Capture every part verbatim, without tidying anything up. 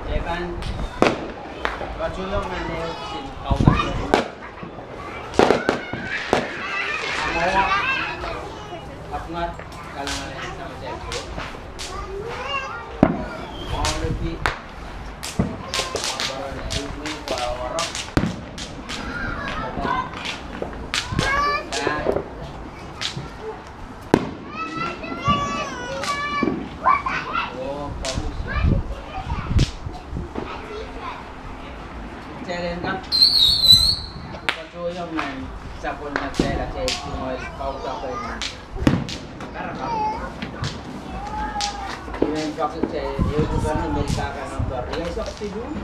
Kitail pahn patohiong nan ehu sin kaudok. Mwahu, kapinga, kalahngan en Sahm atail Koht. Mwahu liki, mwahu liki, mwahu liki. Kitail en kak patohiong nan sapwellimatail atail tungoal kaudok en parakapw. I men peki kitail ehu kan, Melkahka nahmpe riau soahng siluh.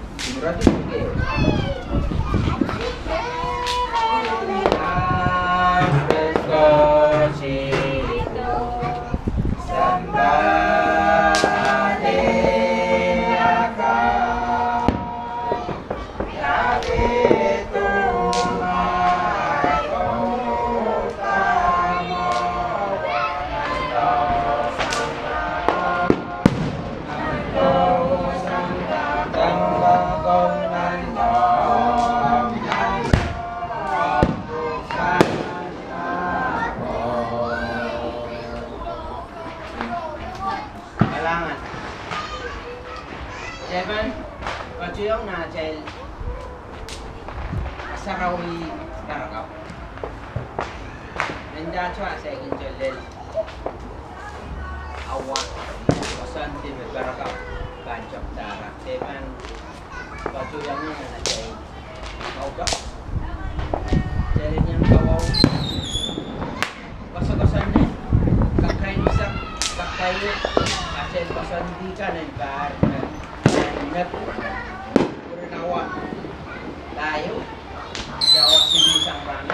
Kalahngan. Kitail pahn patohiong nan atail sarawi parakapw. Mendahte atail kin lel awa, koasoandi me parakapw pahn tapihada. Kitail pahn patohiong nan atail kaudok. Kitail en iang kawauwih koasokoasoandi, kakaisang, kakaire, atail koasoandi kan en pahr me, me, mwurin awa pahieu, de awa siluh sang rahn.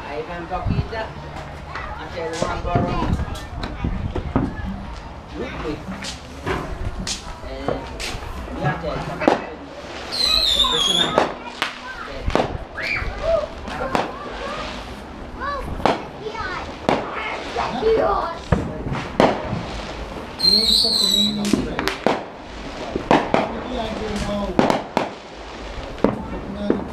Ahi pahn pekihda atail wahnpoaron wihkwih. Eh, ni atail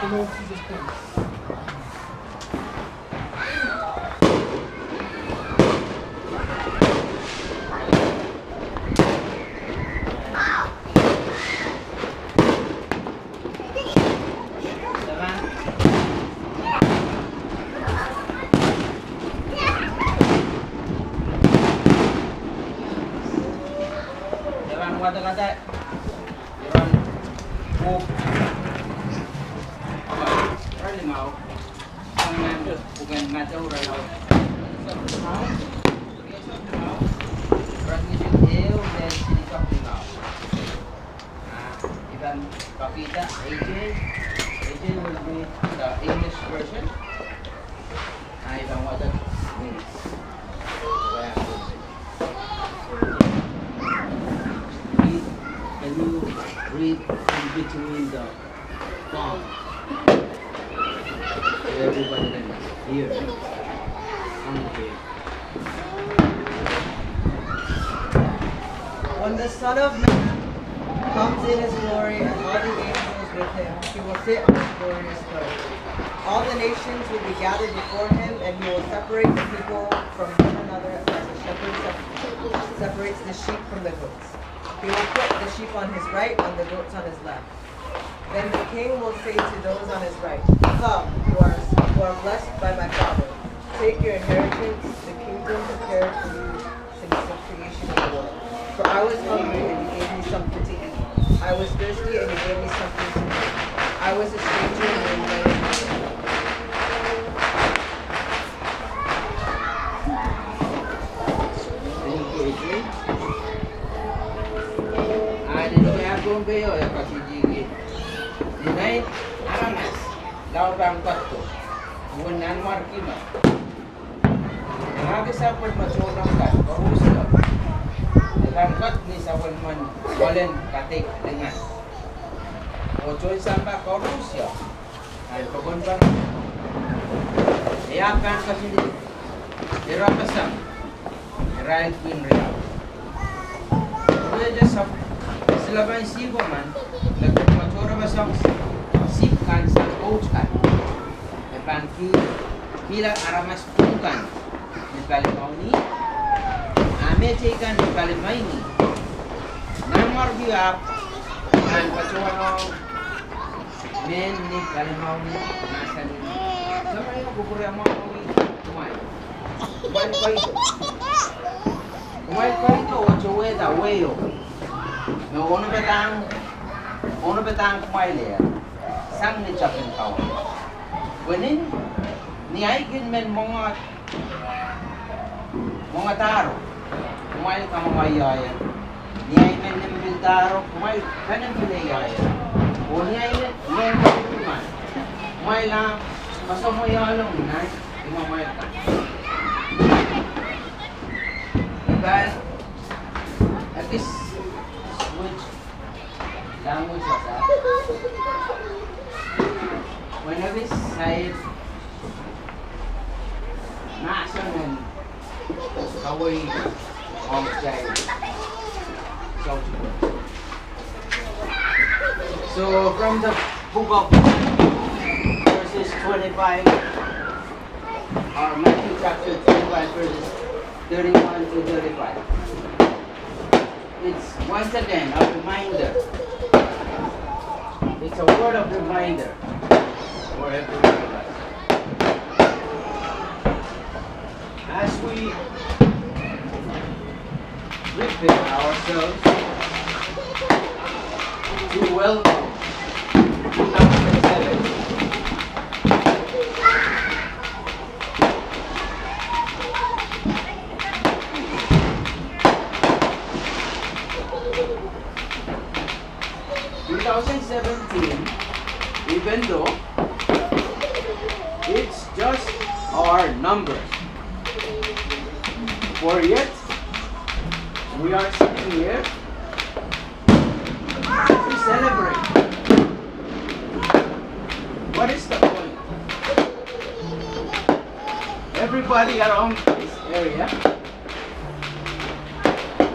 of the Lord Jesus Christ. Ah, I pahn copy-da, A J. A J will read the English version. Ah, I pahn wadek English. Read, can you read in between the font? So everybody can hear. Okay. When the Son of Man comes in his glory and all the angels with him, he will sit on his glorious throne. All the nations will be gathered before him, and he will separate the people from one another as a shepherd sep-, separates the sheep from the goats. He will put the sheep on his right and the goats on his left. Then the king will say to those on his right, "Come, who are, who are blessed by my Father, take your inheritance, the kingdom prepared for you since the creation of the world. For I was hungry, and you gave me something to eat. I was thirsty, and you gave me something to drink. I was a stranger, and you invited me in." Duwen Nanmwarki me, ma ke sapwellime tohnleng kan koaros, e pahn kat ni sapwellimen Olen Kadeik Lingan. Oh tohn sampah koaros, ahn pokon pahn, e ahpw pahn kasalehda irail kesempwal, irail pwihn riau. Pwe e sap, silapan sihpw emen, me patohrepeseng sihpw kan sang koht kan, e pahn ki, kihla aramas pwung kan ni pali mauni, a mehteikan ni pali maini. Nanmwarki ahpw pahn patohwanohng mehn ni pali mauni, mahsanih, Samaria, kupwure mwahu ong kumwail. Kumwail koido. Kumwail koido oh towehda wehio me onopadahng, onopadahng kumwail ehr sang ni tapin kaun. Pwehn ni ahi kin men mwenge, mwengedahr o, kumwail kamwengeier. Ni ahi men nim pildahro, kumwail kanempiliehr. Oh ni ahi men, men, men, kumwail a kasamwoiahlong nan imwamwail kan. Pahn ekis switch language wasa. Pwehn ekis sair mahsen en kawei ong kitail. So, so from the book of verses twenty-five, or Matthew chapter twenty-five, verses thirty-one to thirty-five. It's once again a reminder. It's a word of reminder for every one of us. As we prepare ourselves to welcome two thousand seven. Two thousand seventeen, even though it's just our numbers, for yet we are sitting here to celebrate. What is the point? Everybody around this area,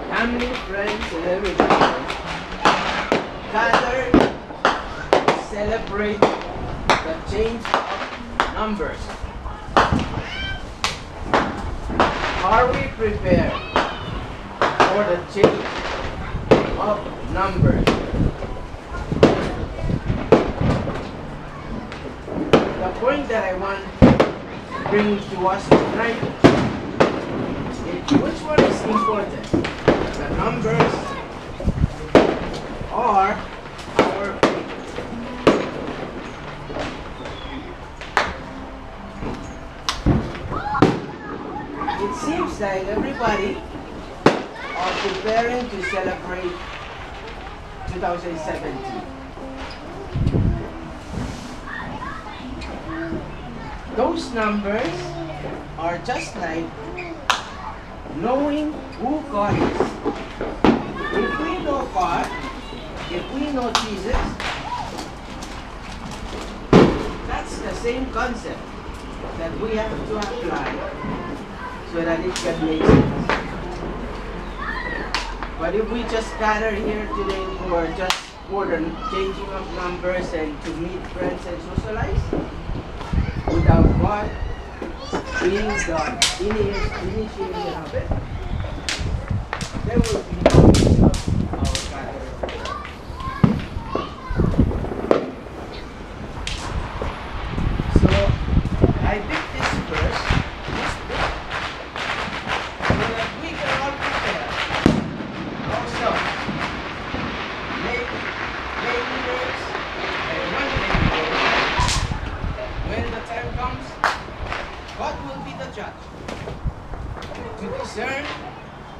family, friends, and everybody else, gathered to celebrate the change of numbers. Are we prepared for the change of numbers? The point that I want to bring to us tonight is which one is important, the numbers or our faith? It seems like everybody are preparing to celebrate two thousand seventeen. Those numbers are just like knowing who God is. If we know God, if we know Jesus, that's the same concept that we have to apply so that it can make sense. But if we just gather here today for just for the changing of numbers and to meet friends and socialize without God being the ini-, initiator of it, there will be no need of our gathering. So, I picked this verse, this book, so that we can all prepare ourselves. Maybe, maybe there is, and one day, when the time comes, God will be the judge to discern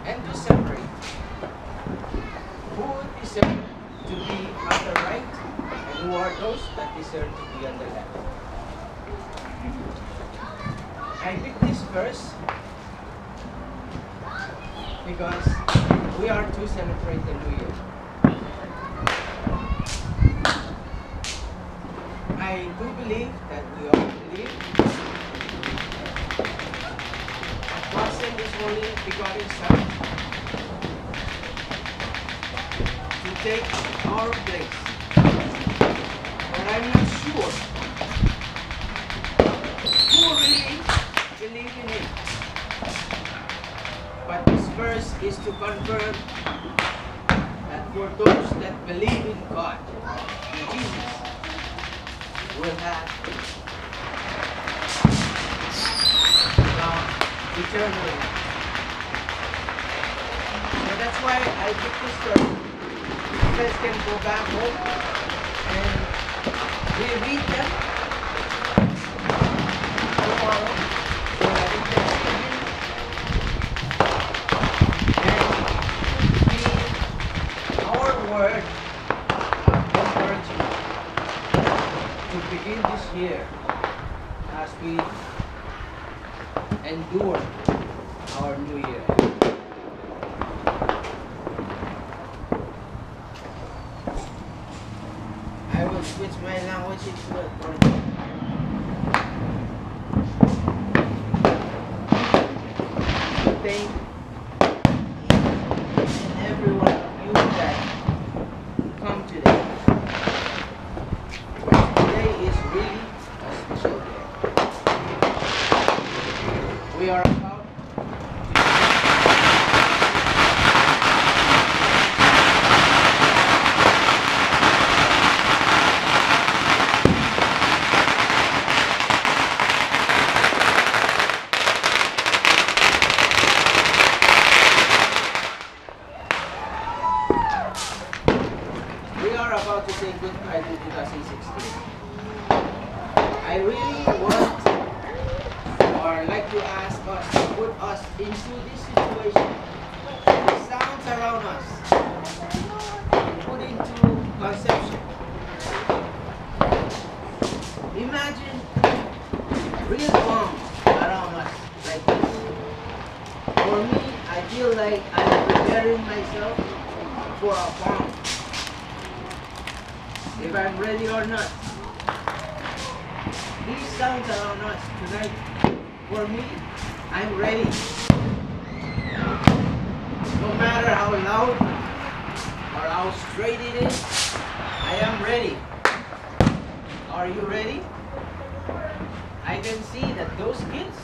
and to separate who deserve to be on the right and who are those that deserve to be on the left. I picked this verse because we are to celebrate the New Year. I do believe that we all believe that God sent His only begotten Son to take our place. But I'm not sure who really believe in Him. But this verse is to confirm that for those that believe in God, in Jesus, will have the eternal life. So that's why I picked this story. You guys can go back home and reread them tomorrow. So I think that's the, and be our word of encouragement to begin this year as we endure our New Year. I will switch my language into a Korean. Thank each and every one of you that come today. Today is really a special day. We are about We are about to say goodbye to two thousand sixteen. I really want or like to ask us to put us into this situation. It sounds around us. Put into conception. Imagine real bombs around us like this. For me, I feel like I'm preparing myself for a bomb. If I'm ready or not. These sounds around us tonight, for me, I'm ready. No matter how loud or how straight it is, I am ready. Are you ready? I can see that those kids,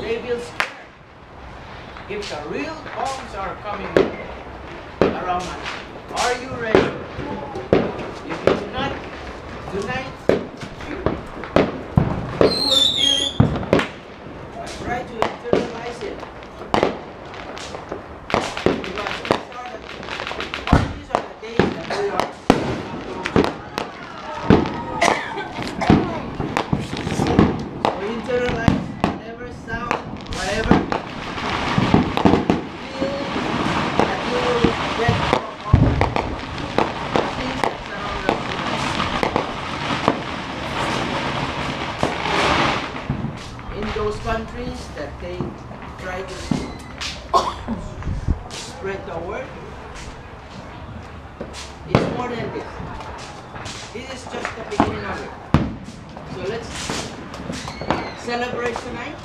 they feel scared. If the real bombs are coming around us, are you ready? If you do not, tonight, you, you will feel it. But try to internalize it. Because these are the, these are the days that we are So internalize whatever sound, whatever feel that you will get from the things that surround us. In those countries that they try to spread the word, it's more than this. This is just the beginning of it. So let's celebrate tonight,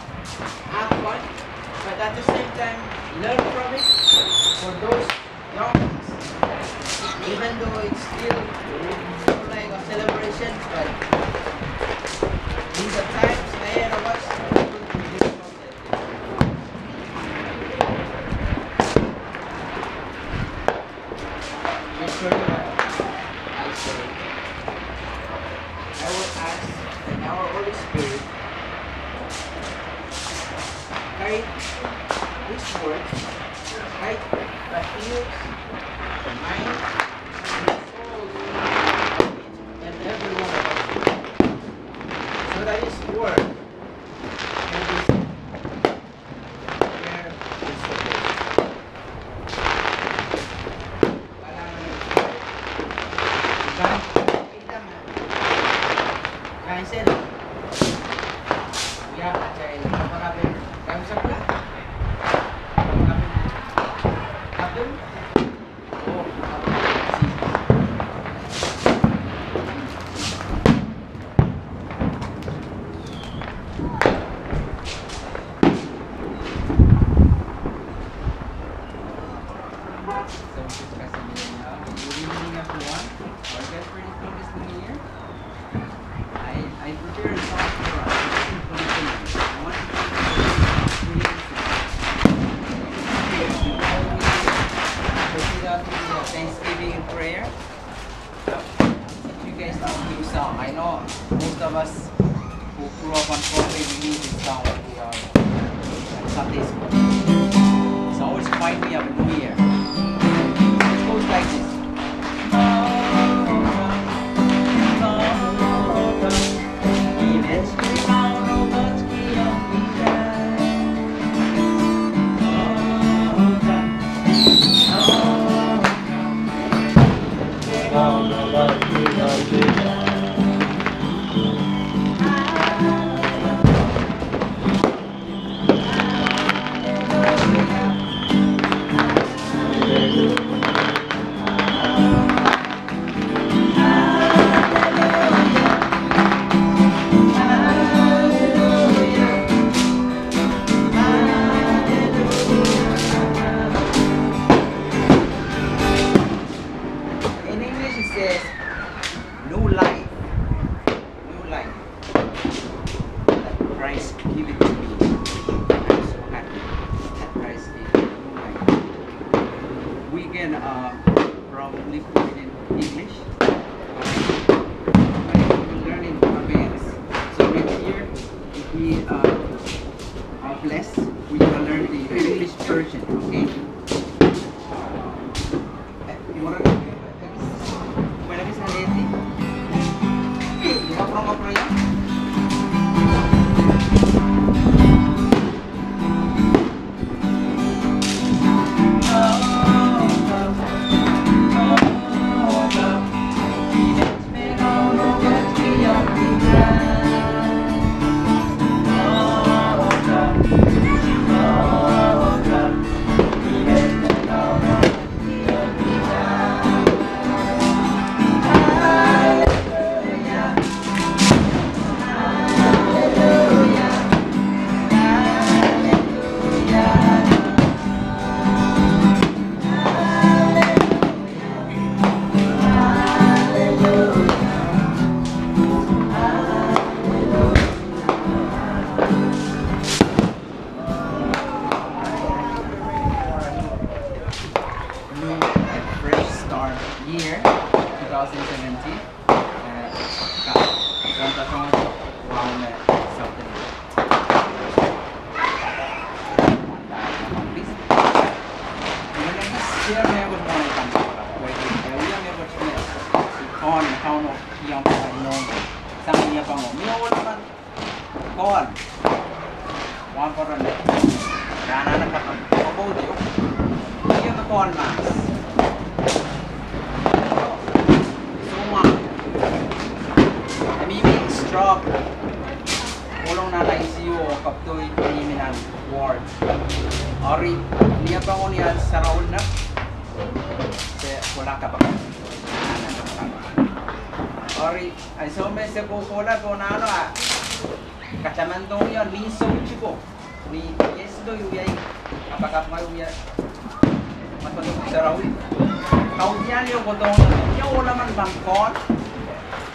have fun, but at the same time, learn from it. For those young ones, even though it's still more like a celebration, but in the times ahead of us, Return to what I say. I will ask that our Holy Spirit guide His words, guide the ears, the mind, and the souls of each and every one of us, so that His word can be where it's supposed to be. Kalahngan. Kan, kita ma. Kan seri. Up on Broadway, we use this song at the, uh, at Sunday school. It's always remind me of New Year. It goes like this. In English it says, "New life, new life that Christ gave it to me." I'm so happy that Christ gave me new life. We can, uh, probably put it in English. But we learn in Pampas. So next year, if we, uh, are blessed, we will learn the English version, okay? Eh, you wanna, you wanna listen to it? New and fresh start year two thousand seventeen. Eh, ka, ka, ka, ka, wow, me, something. Manda, manda, please. Manda, please, share me with my family. Wait, eh, we are never too late. Kon, kon, oh, young, eh, no. Sang ni apa mo? Mi oh, man. Kon. Wan poro ne. Rahn akan pahn kokohdi. Ia me kon mas. Soumwahu. E mihmi stroke. Ohlong nan I C U oh kapitoi mihmi nan ward. Eri, ni ah pahn kohla ni ah sarawi nan. Se kohla kapakap. Eri, ansou me se kohkohla pohn ahlo ah. Katamandohng ie ni soutiko. Ni, yes, do you, I, kapakap ngehi wia. Mahn pahn sarawi. Kaudiahl ie kohdohng ie. Ia ohl emen pahn kon.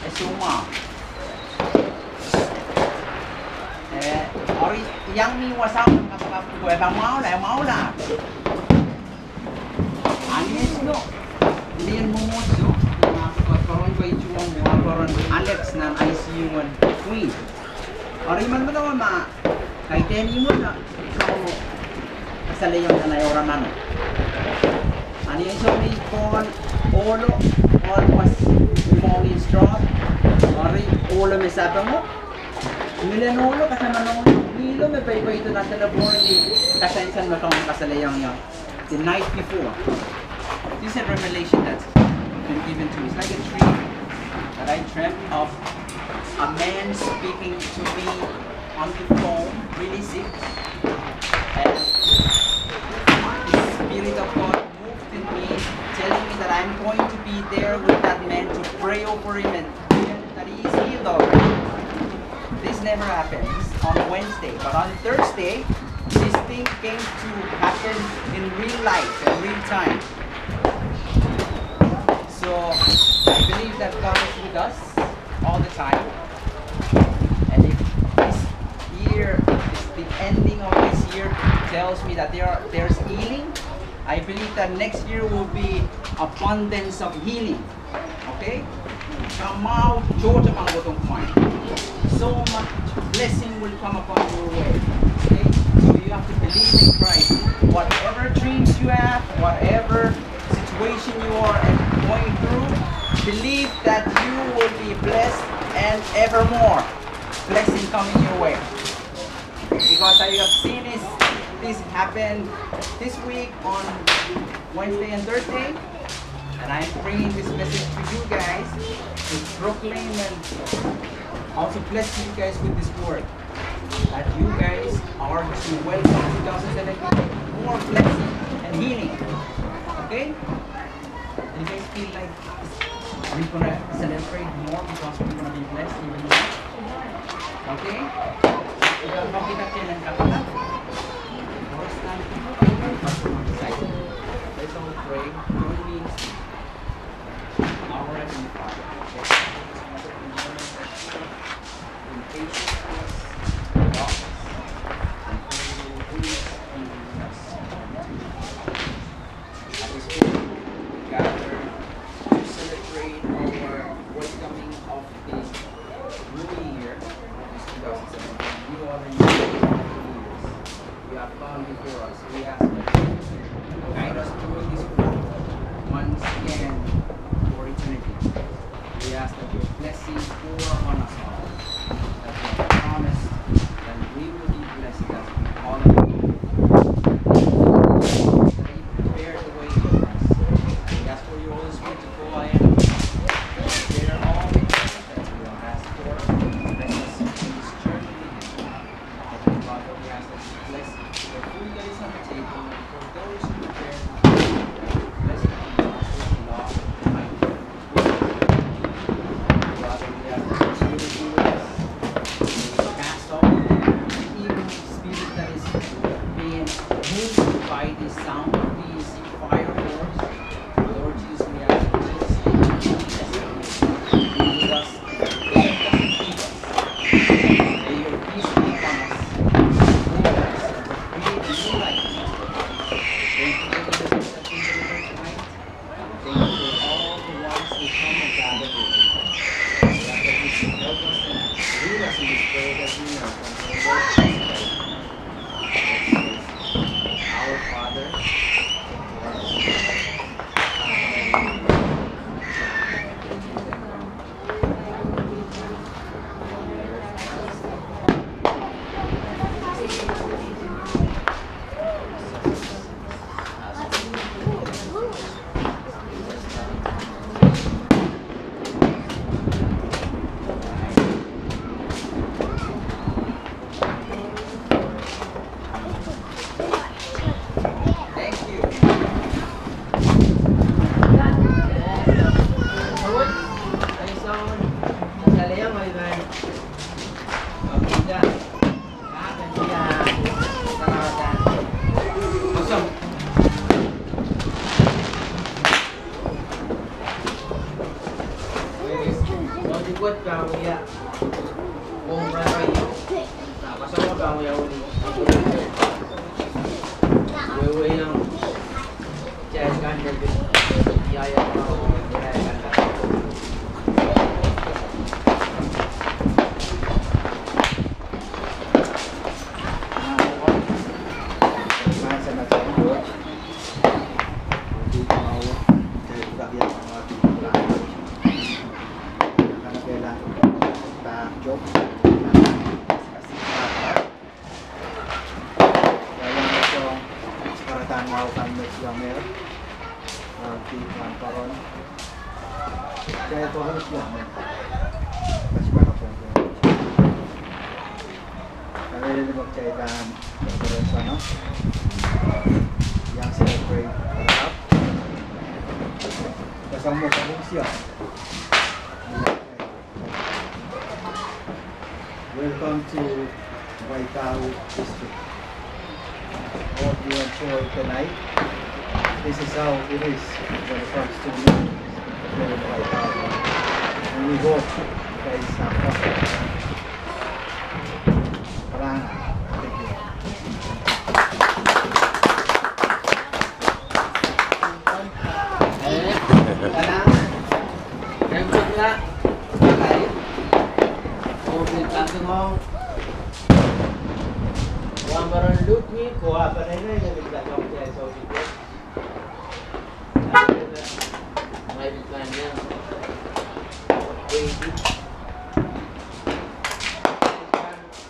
E soumwahu. Eh, eri, iang ni wasa kapakap ko e pahn mwahula, e mwahula. Alex no. Lien mwomwohdiso, ma, ma, koaros pahn ituwong, ma, koaros Alex nan I C U en Queen. Eri I men medewe ma, kaidehn imwen, ah, Kauno kasalehiong nan ahi oramano. Ahnsou me I pwong ohlo, almost pwong in stroke, eri ohlo me sapeng o. Ngilen ohlo, kataman ohlo, ngilen me pweipweida nan delepwohn ni kasansal me Kauno kasalehiong ie. The night before. This is a revelation that's been given to me. It's like a dream that I dreamt of a man speaking to me on the phone, really sick. And the Spirit of God moved in me, telling me that I'm going to be there with that man to pray over him and that he is healed already. This never happened. This is on Wednesday, but on Thursday, this thing came to happen in real life, in real time. So, I believe that God is with us all the time. And if this year, if the ending of this year tells me that there are, there's healing, I believe that next year will be abundance of healing. Okay? Kamwahu tohto pahn kohdohng kumwail. So much blessing will come upon your way. Okay? So you have to believe in Christ. Whatever dreams you have, whatever situation you are going through, believe that you will be blessed and evermore blessing coming your way. Because I have seen this, this happen this week on Wednesday and Thursday. And I'm bringing this message to you guys to proclaim and also bless you guys with this word. That you guys are to welcome two thousand seventeen, more blessing and healing. Okay? You guys feel like we're gonna celebrate more because we're gonna be blessed even more. Okay? Kita akan kapatid. First time kita akan excited. Let's all pray. Join me in singing. Our Heavenly Father, in patience, love, and kindness, and us. At this point, we gather to celebrate our welcoming of this new year, which is two thousand seventeen. You are the new year. You have gone before us. We ask that you guide us through this walk once again for eternity. We ask that your blessings pour upon us all, that you have promised that we will be blessed as we call upon you. That you prepare the way for us. And we ask for your Holy Spirit to go ahead of us and prepare all the things that we are asked for. Bless us in this journey we have. Heavenly Father, we ask that you bless the food that is on the table and for those who prepare the food. Bless them, Lord, Lord, Father, we ask that you be with us. May we cast off the evil spirit that is being moved by the sound of these fireworks. Lord Jesus, we ask that you be with us. May your peace be upon us. Move us. Create a new life. Thank you for the message that's been delivered tonight. Thank you for all the ones who come and gather with you. We ask that you should help us and lead us in this prayer that we know from the Lord Jesus Christ. Our Father, who art in heaven. Thank you. Kitail pahn celebrate. Welcome to Waitahu District. Hope you enjoy the night. This is how it is when it comes to music here in Waitahu. And we hope you guys have fun. Thank you. Wahnpoaron Ludwig, oh, ah, pahn irail me pil kak ong kitail soutik wet. Ngehi pil pahn iang weidi.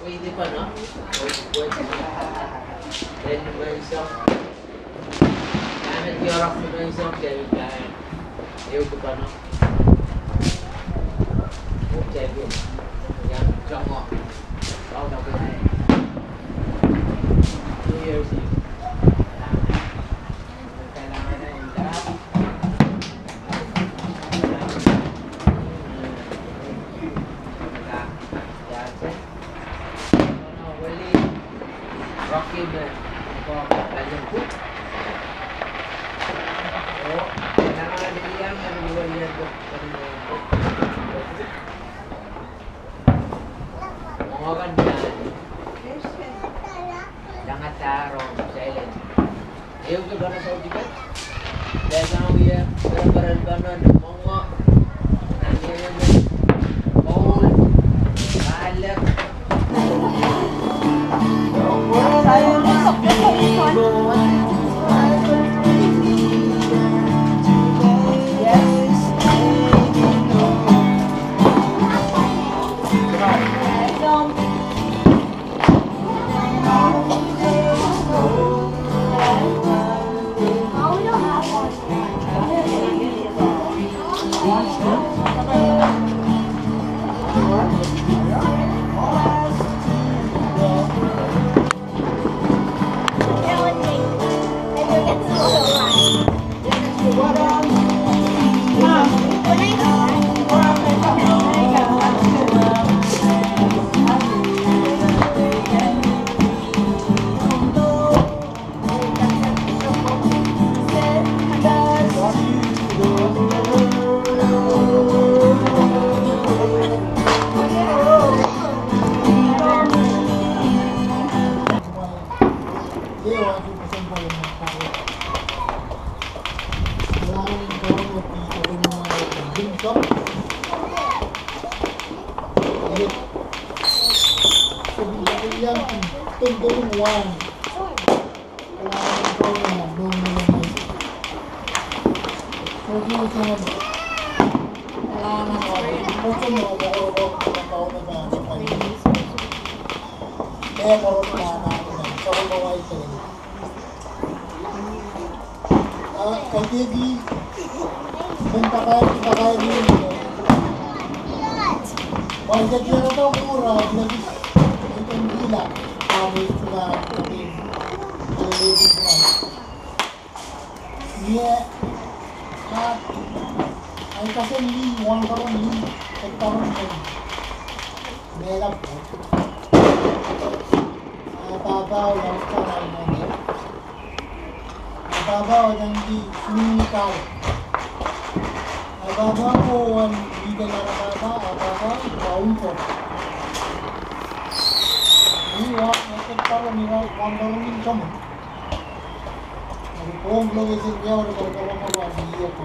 Weidi pahn, weidi, weidi. Lel nimenseng. Dahme diarek nimenseng, kitail pahn ehu kupano. Okei, good. Iang tongo. Kau na pahn. New Year's Eve. Ehu kupano soutik wet. Kitail pahn wia pereperen pahn nan mwenge. Nan mwenge. Koul. Alek. Ah, kaidehk, men pakair, pakair ni. Wai kaidehk, ira tohto ura, na ki, iten ila, ah, men pakair, pakair. Ie, ah, ai kasen lih, wahnpoaron lih, ekpoaron lih. Mehla pwon. Ah, pahpa, oh, ah, pahpa, oh, nangki, suni kau. Ah, pahpa, oh, wan, iten ara pahpa, ah, pahpa, oh, wan ko. Ni wa, ekpoaron ira, wahnpoaron lih kaman. Ari pwon lo ese kau, ari pahpa, oh, wan, ie ko.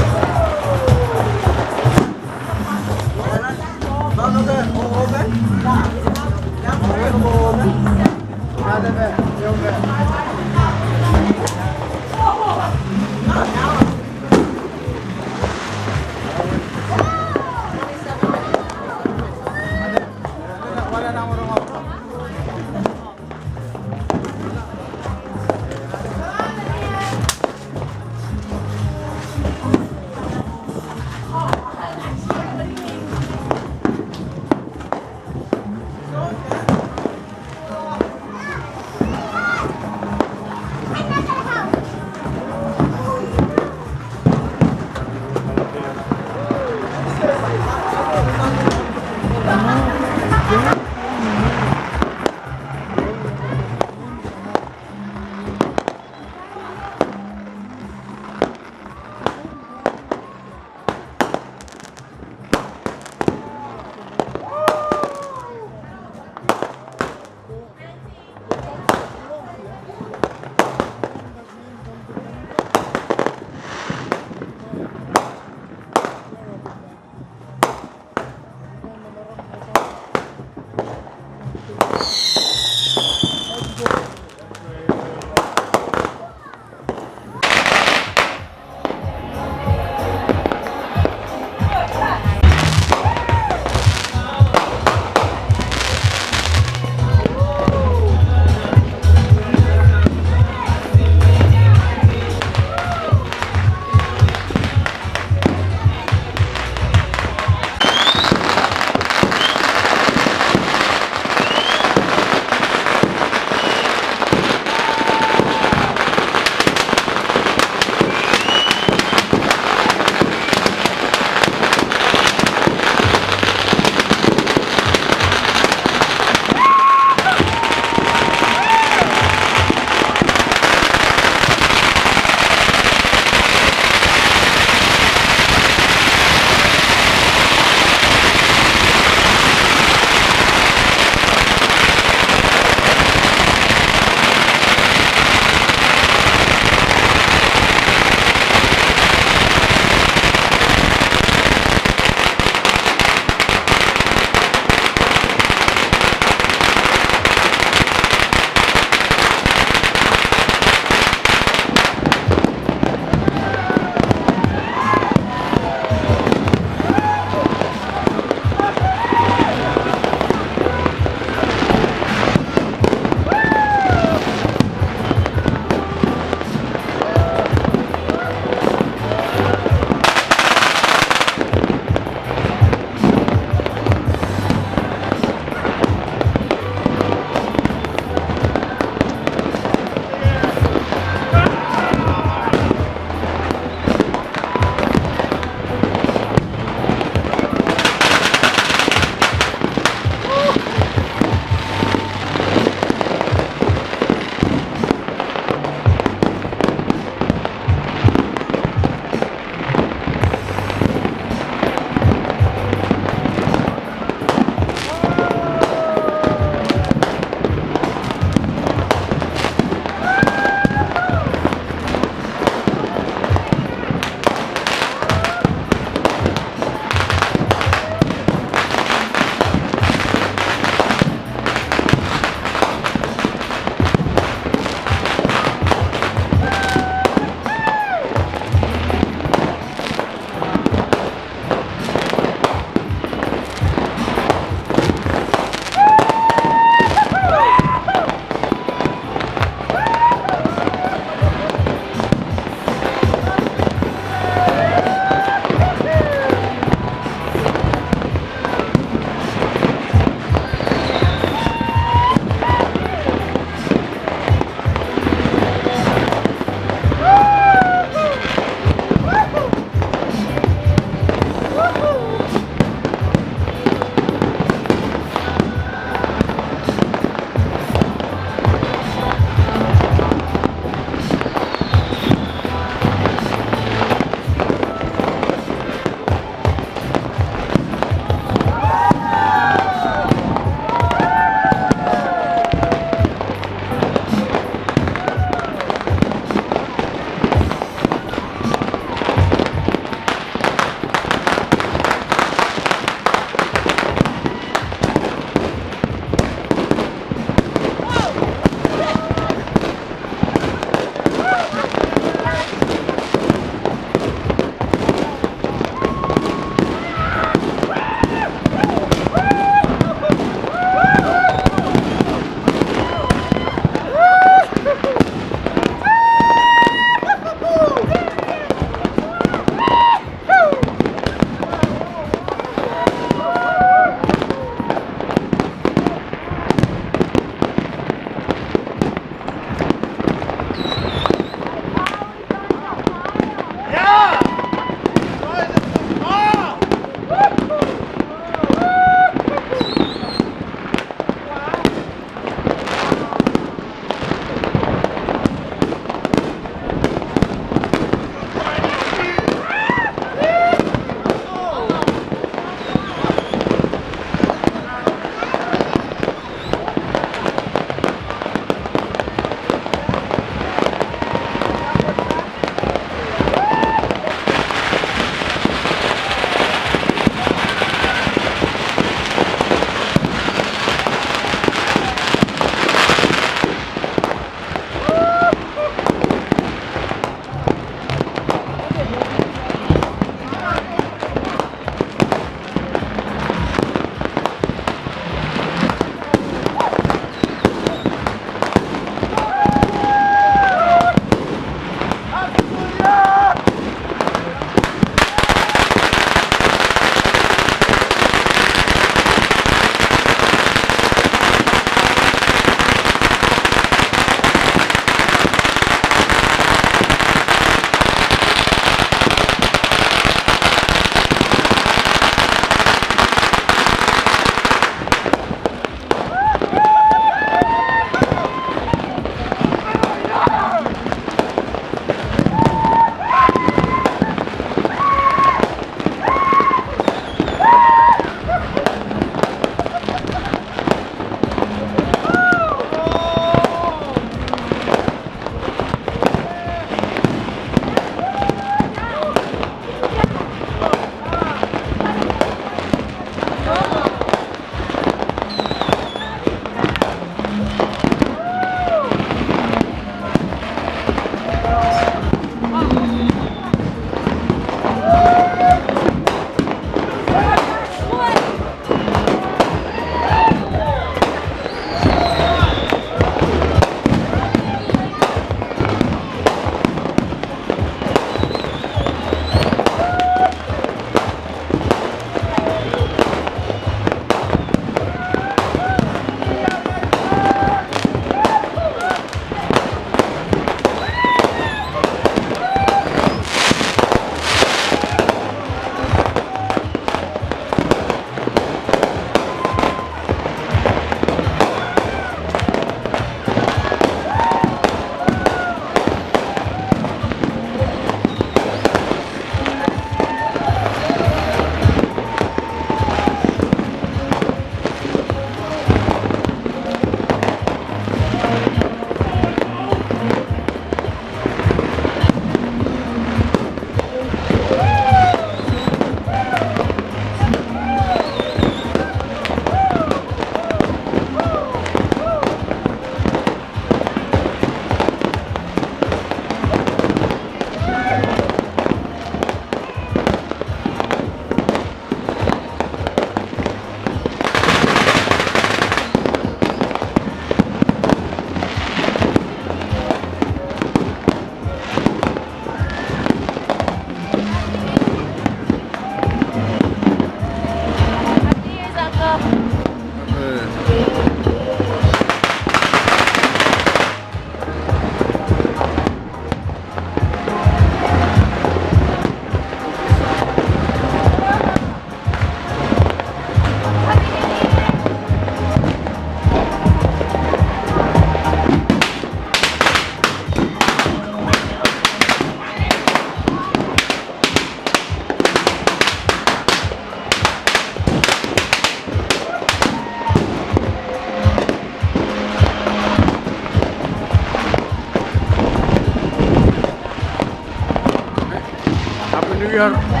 Yeah.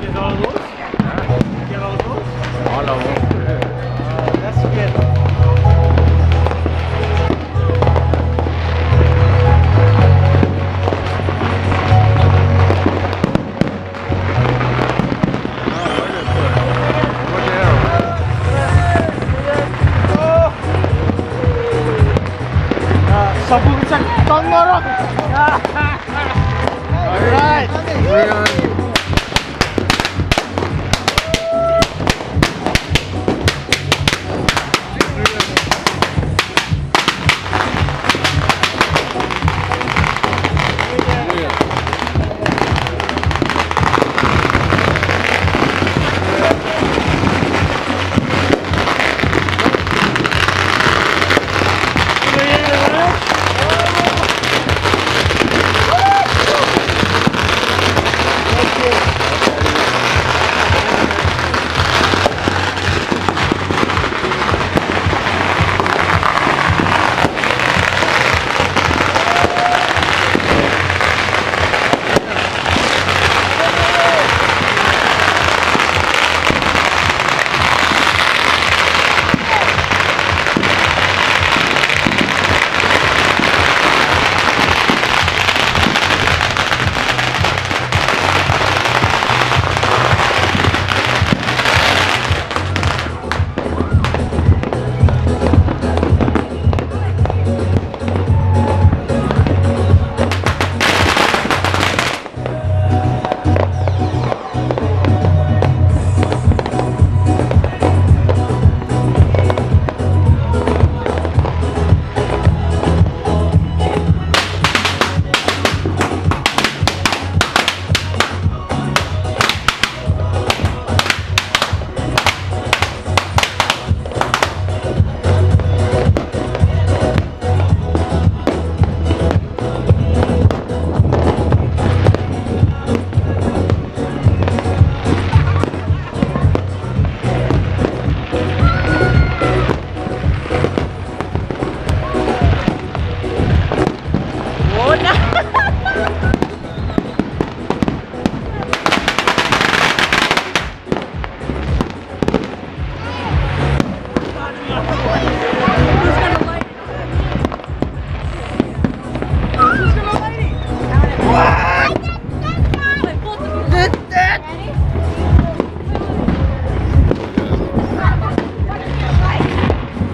Get all those? Get all those? All of them. Uh, that's good. All right.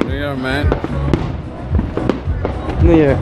There you are, man. There.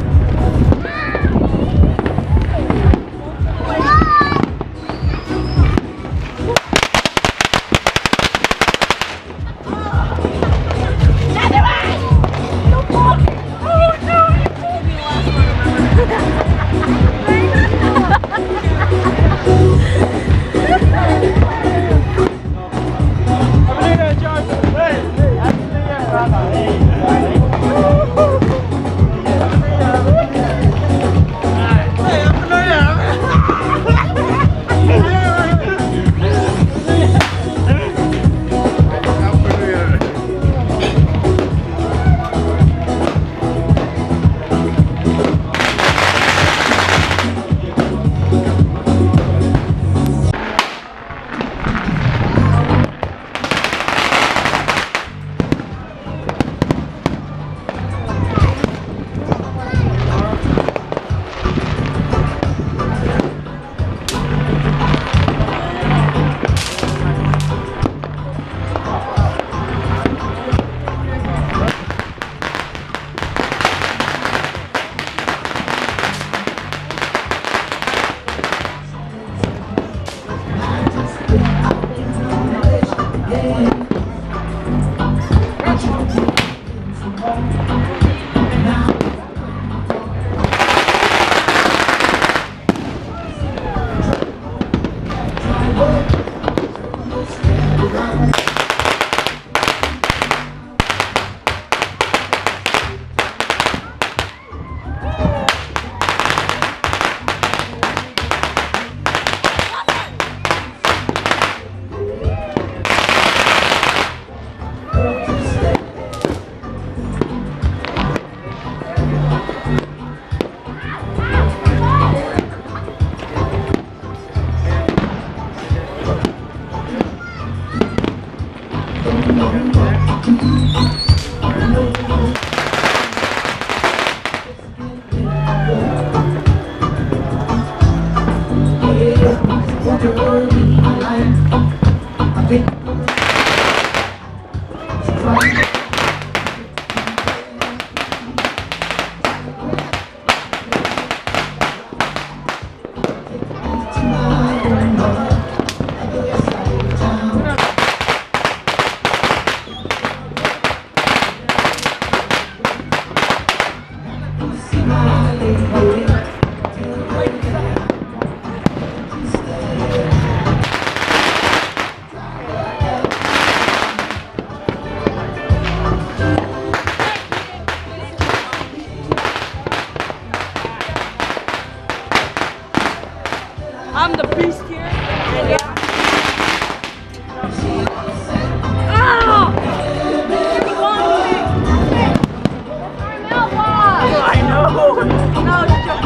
I'm the beast here. And yeah. Ah! I know. No, it's a joke.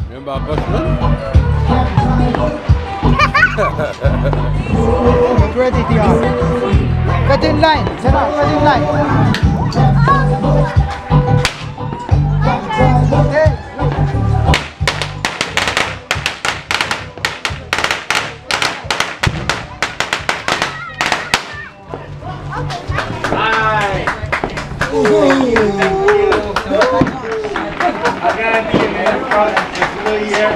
Remember Bushman? Get ready, D R. Get in line, Sarah, get in line. Hey. Hi. Thank you. Again, be a man. Yeah,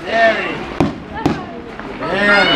very. Very.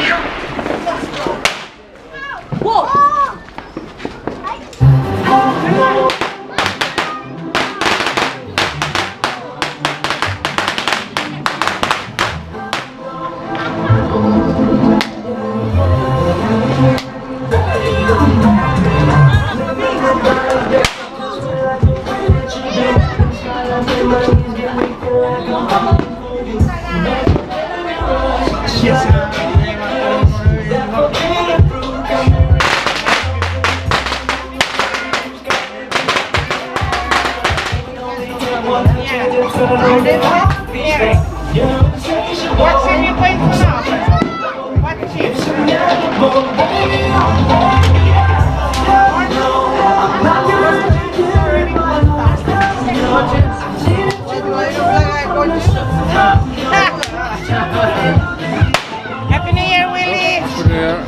Happy New Year, Willie. Happy New Year.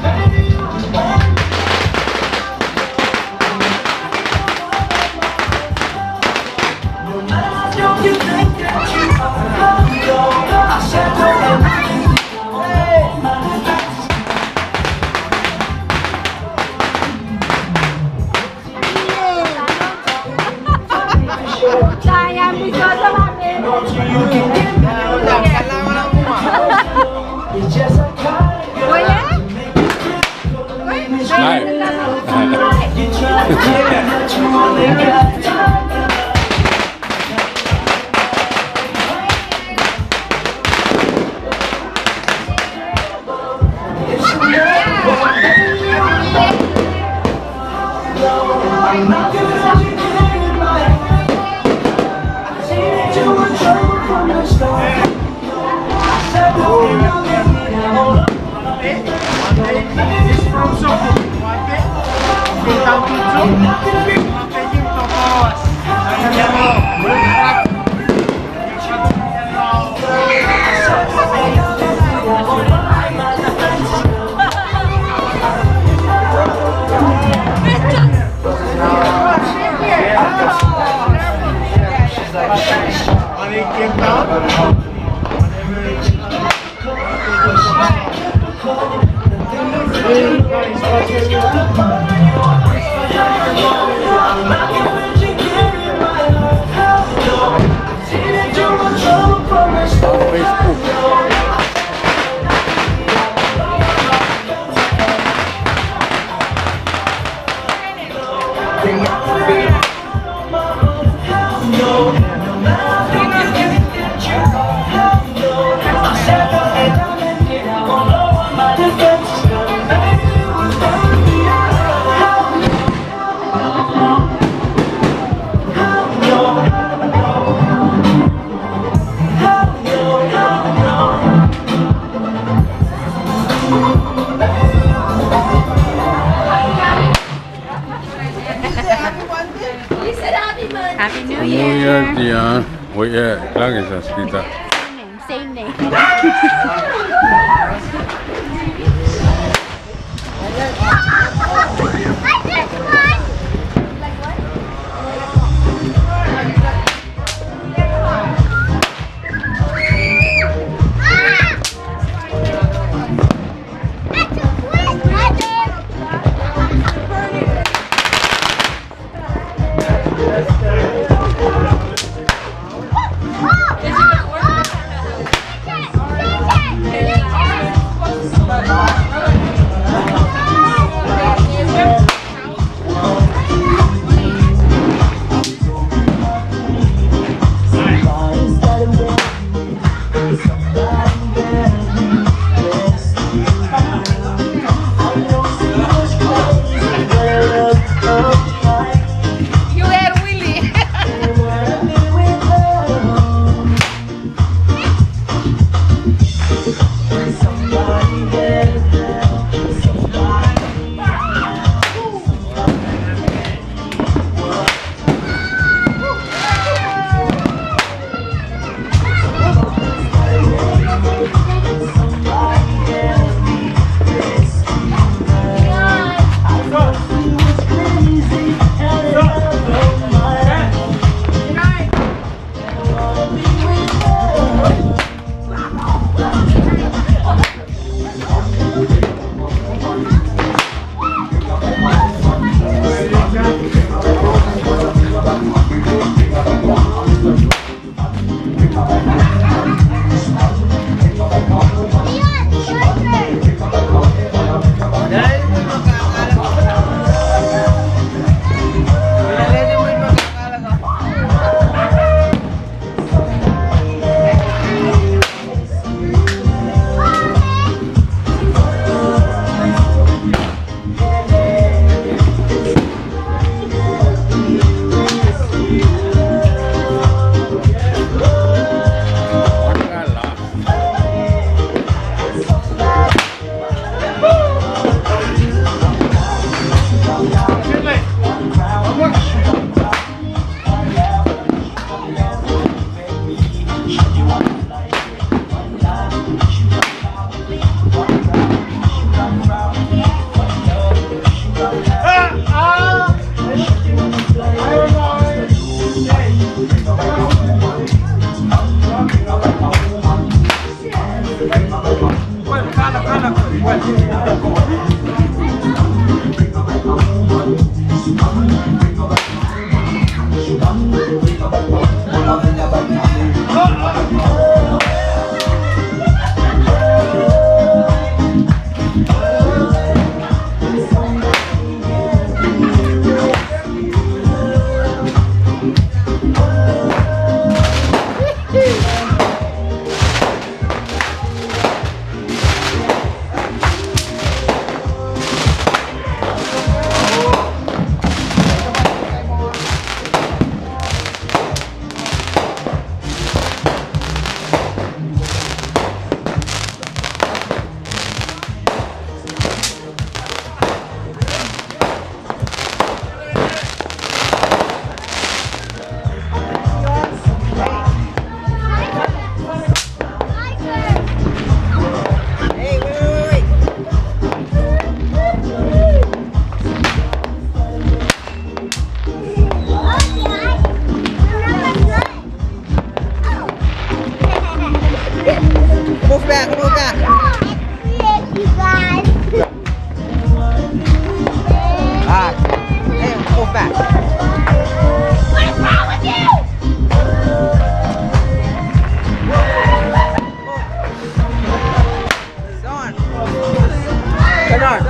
Happy New Year. New Year, dear. Oh, yeah, lang is as kita. Same name, same name.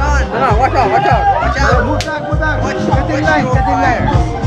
Watch out, watch out, watch out. Move back, move back. Get in line, get in line.